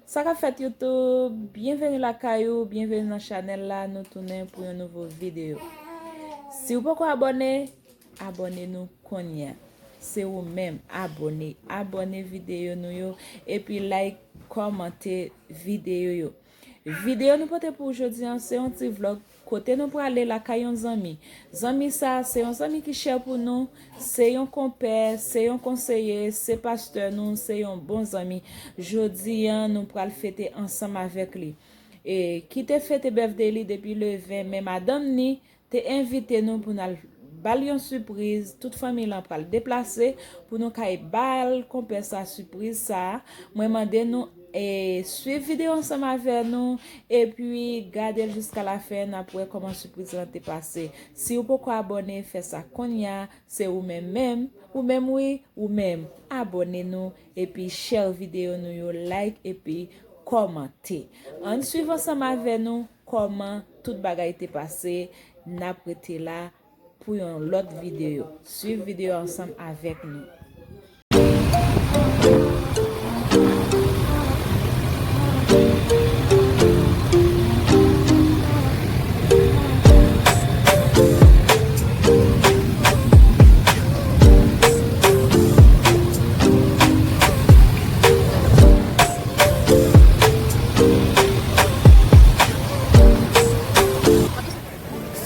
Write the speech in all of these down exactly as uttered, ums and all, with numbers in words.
Sa k ap fèt YouTube? Byenveni lakay ou, byenveni nan chanèl la, nou tounen pou yon nouvo videyo. Si w poko abòne, abòne nou kounye a. Se ou menm, abòne, abòne videyo nou yo, epi like, kòmante videyo yo. Videyo nou pote pou ou jodi an, se yon ti vlog kote nou prale lakay yon zanmi. Zanmi sa, se yon zanmi ki chè pou nou, se yon konpè, se yon konseye, se pastè nou, se yon bon zanmi. Jodi an, nou pral fete ansanm avèk li. E ki te fete birthday li depi le ven, men madanm ni te envite nou pou n al ba l yon sipriz. Tout fanmi lan pral deplase pou nou kay ba l konpè sa sipriz sa a. Mwen mande nou e swiv videyo ansanm avè nou, epi gade l jiska lafen, n ap wè kòman sipriz lan te pase. Si w poko abòne, fè sa kounye a, se ou menm menm, ou menm wi, ou menm. Abòne nou, epi share videyo nou yo, like, epi kòmante. Ann swiv ansanm avè nou kòman tout bagay te pase, n ap rete la pou yon lòt videyo. Swiv videyo ansanm avèk nou.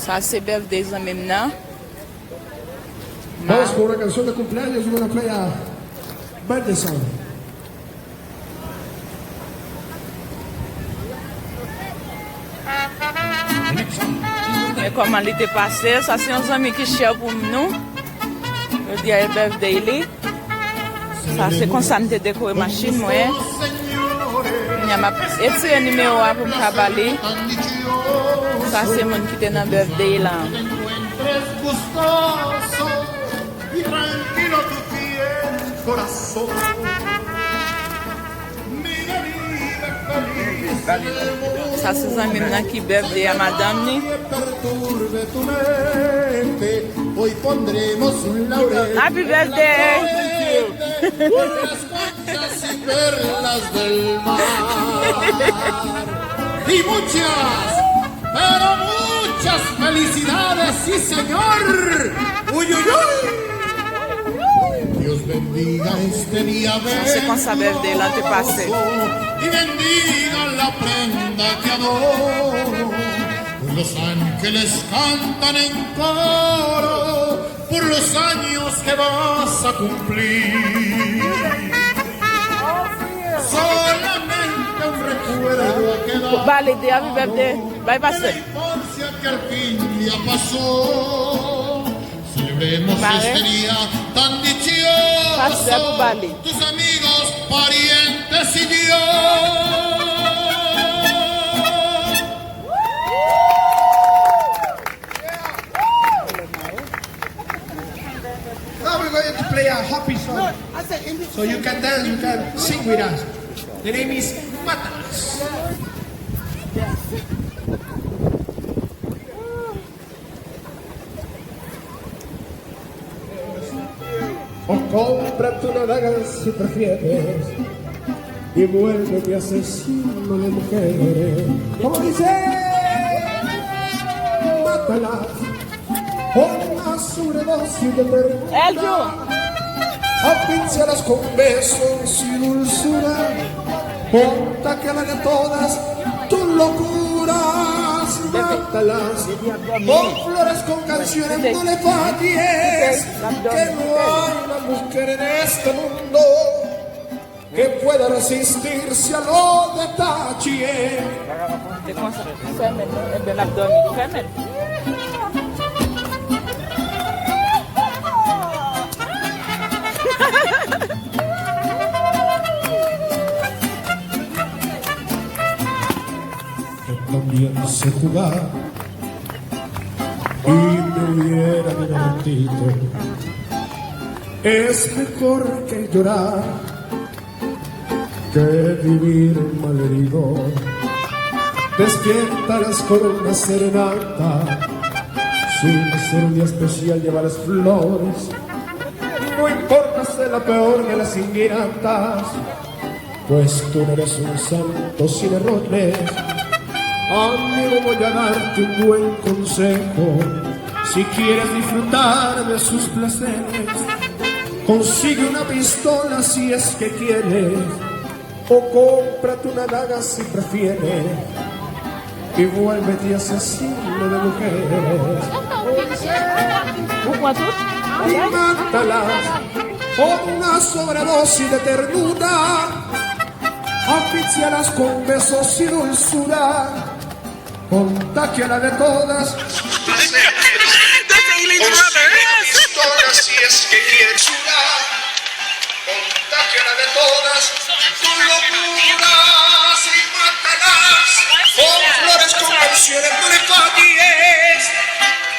Sa se birthday zanmi m nan. Vamos con una canción de cumpleaños y una playa verde son. Men kòman li te pase, sa se yon zanmi ki chè pou nou. Jodi a e birthday li. Sa se konsa m te dekore machin mwen. Kounye a m ap etire nimewo a pou m ka ba li. Sa se moun ki te nan birthday lan. Sa se zanmi m nan ki birthday a madanm ni. Happy birthday! Y muchas, pero muchas felicidades, sí señor. Uy, uy, uy. Dios bendiga este día. Sa se konsa birthday lan te pase. Y bendiga la prenda que adoro. Los ángeles cantan en coro por los años que vas a cumplir. Solamente un recuerdo ha quedado. Ba li, di happy birthday. Bay pastè. Que al fin ya pasó. Celebremos este día tan dichoso. Pastè pou ba li. Tus amigos, parientes y yo. Now we're going to play a happy song. So you can dance, you can sing with us. The name is Mátalas. O cómprate una daga si prefieres y vuelve mi asesino de mujeres. ¿Cómo dice? Mátalas con una sobredosis de ternura. Asfixialas con besos y dulzura. Ponta que haga todas tus locuras, mátalas. Con flores, con canciones, no le falles, que no hay una mujer en este mundo que pueda resistirse a los detalles. Se konsa, fèmen non, ebyen l ap dòmi, fèmen. También sé jugar y me hubiera divertido. Es mejor que llorar que vivir malherido. Despiértalas con una serenata. Si va a ser un día especial, llévales flores. No importa ser la peor de las ingratas. Pues tú no eres un santo sin errores. Amigo, voy a darte un buen consejo. Si quieres disfrutar de sus placeres, consigue una pistola si es que quieres, o cómprate una daga si prefieres, y vuélvete asesino de mujeres. Y mátalas con una sobredosis de ternura. Asfixialas con besos y dulzura. Contagiala de todas. That's Aileen Brother. Pistola si es que quieres. Contagiala de todas tus locuras y mátalas con flores, con canciones, no le falles.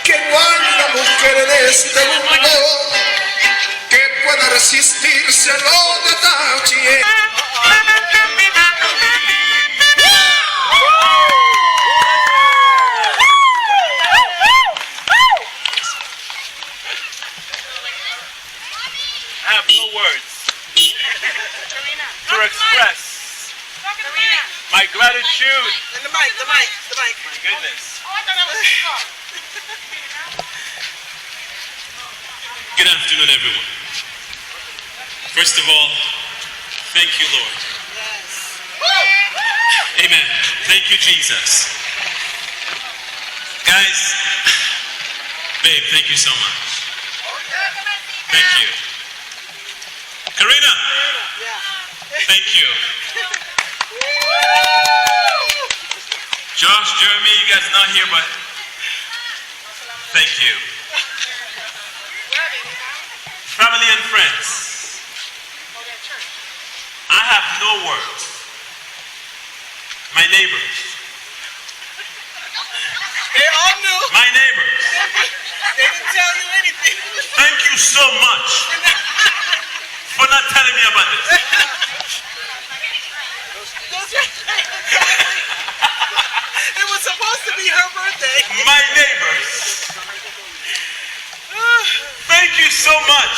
Que no hay una mujer en este mundo que pueda resistirse a los detalles. I have no words to express my gratitude. And the mic, the mic, the mic. My goodness. Good afternoon, everyone. First of all, thank you, Lord. Amen. Thank you, Jesus. Guys, babe, thank you so much. Thank you. Karina, thank you. Josh, Jeremy, you guys not here, but thank you. Family and friends, I have no words. My neighbors. They all knew. My neighbors. They didn't tell you anything. Thank you so much for not telling me about this. It was supposed to be her birthday. My neighbors. Thank you so much.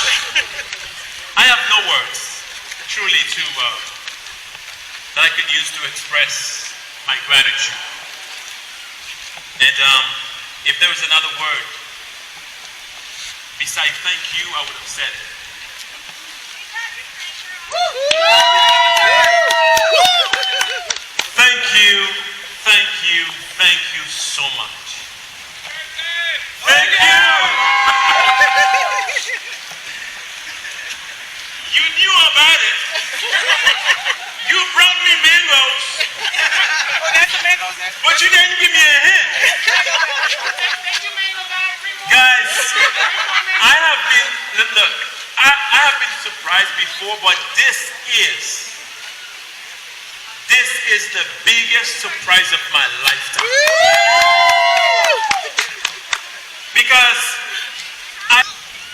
I have no words, truly, to uh, that I could use to express my gratitude. And um, if there was another word beside thank you, I would have said it. Thank you, thank you, thank you so much. Thank you. You knew about it. You brought me mangoes. But you didn't give me a hint. Guys, I have been, look, look, I, I have been surprised before, but this is This is the biggest surprise of my lifetime. Because I,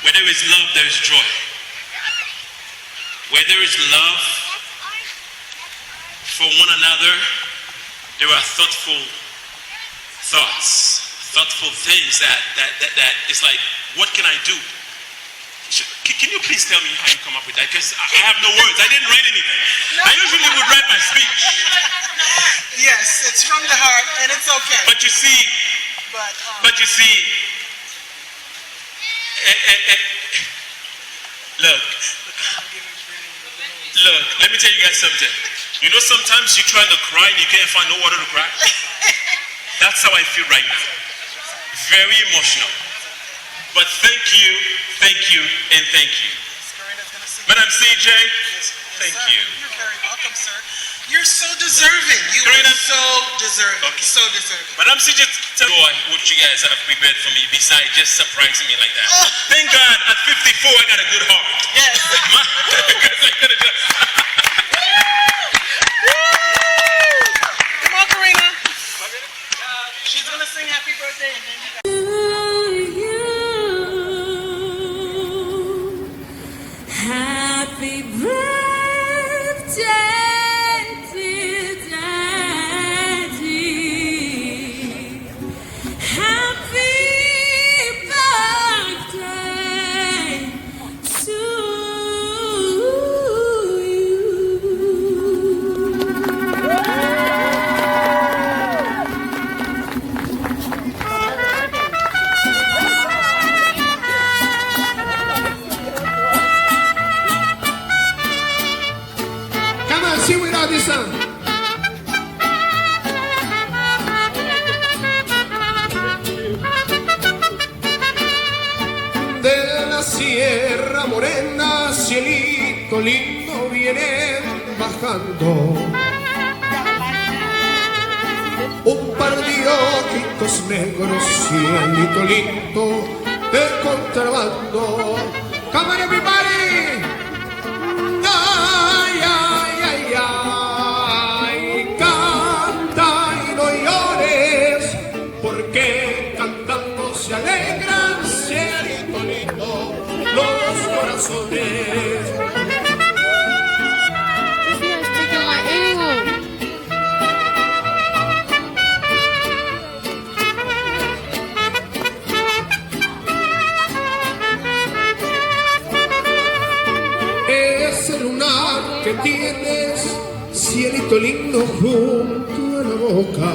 where there is love, there is joy. Where there is love for one another, there are thoughtful thoughts, thoughtful things that, that, that, that it's like, what can I do? Can, can you please tell me how you come up with that? Because I, I have no words. I didn't write anything. I usually would write my speech. Yes, it's from the heart, and it's okay. But you see, but, um, but you see, eh, eh, eh, look, look, let me tell you guys something. You know, sometimes you're trying to cry and you can't find no water to cry. That's how I feel right now. Very emotional. But thank you, thank you, and thank you. Madam C J, thank you. You're very welcome, sir. You're so deserving. You are so deserving. Okay. So deserving. Madam C J, tell me what you guys have prepared for me besides just surprising me like that. Oh. Thank God at fifty-four I got a good heart. Yes. My, come on, Karina. She's gonna sing happy birthday and then you guys. To you. Happy birthday, dear Daddy. Happy birthday to you. Listen. De la Sierra Morena, cielito lindo, vienen bajando. Un par de ojitos negros, cielito lindo, de contrabando. Come on, everybody! Ay, ay, ay, ay, canta y no llores, porque cantando se alegran, cielito lindo, los corazones. Ese lunar que tienes, cielito lindo, junto a la boca,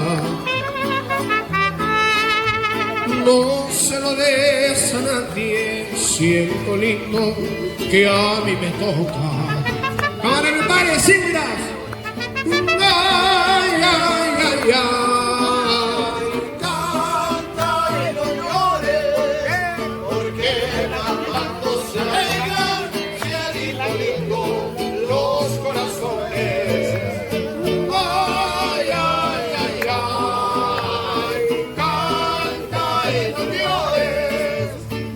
no se lo des a nadie, cielito lindo, que a mí me toca. Come on, everybody, sing with us. Ay, ay, ay, ay, canta y no llores, porque cantando se alegran, cielito lindo, los corazones. Ay, ay, ay, ay, canta y no llores,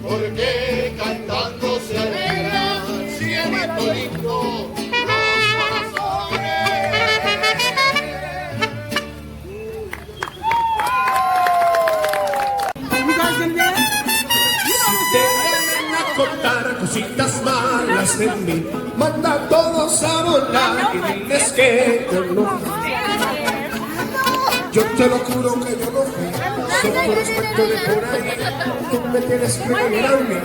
porque cantando se alegra, cielito lindo, los corazones. Si te vienen a contar cositas malas de mí, manda a todos a volar y diles que yo no fui. Yo te lo juro que yo no fui. Son puros cuentos de por ahí. Tú me tienes que mirarme.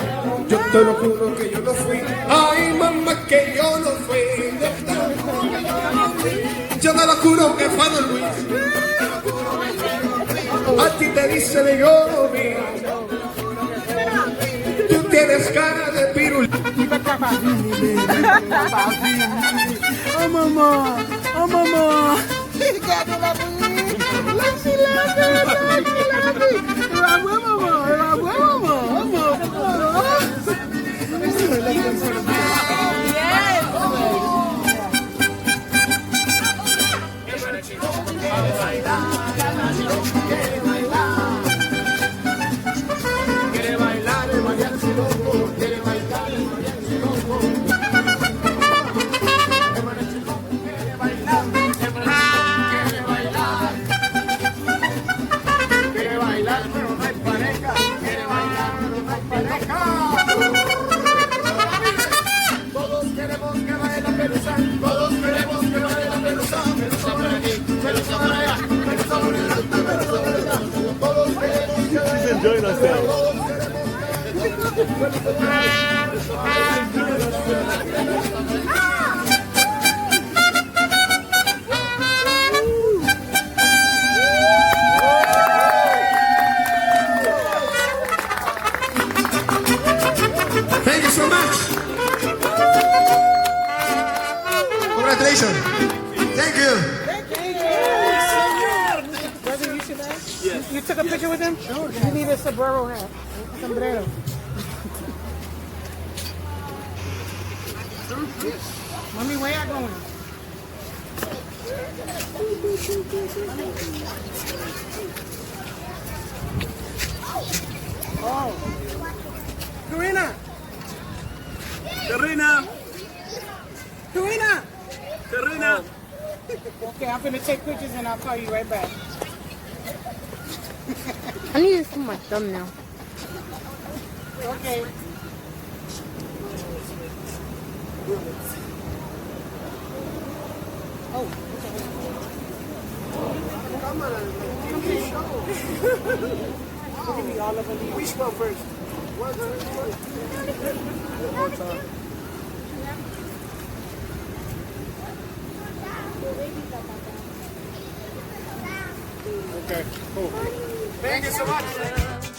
Yo te lo juro que yo no fui. Ay, mamá, que yo no fui. Yo te lo juro que fue Don Luis. A ti te dice de yo no vi. Tú tienes cara de pirul. Li pa ka pa vini, baby. Li pa ka pa vini. Oh, manman. Oh, manman. Gade la vi. La vi, la vi, la vi, la vi. E pa vre, manman. E pa vre, manman. Oh, manman. Yes. Todos queremos que baile la pelusa, todos queremos que baile la pelusa, pelusa por aquí, pelusa por allá, pelusa por delante, pelusa por detrás. Todos queremos que baile la pelusa, todos queremos. Thank you so much. Congratulations. Thank you. Brother, you should ask. You, you took a picture with him? Sure. You need a sombrero hat. Sombrero. Mommy, where y'all going? Oh. Karina. Karina. Karina. Karina. Oh. Okay, I'm gonna take pictures and I'll call you right back. I need this for my thumbnail. Okay. Oh, okay. Give me all of them. Which one first? One, two, three. One time. Okay, cool. Thank you so much.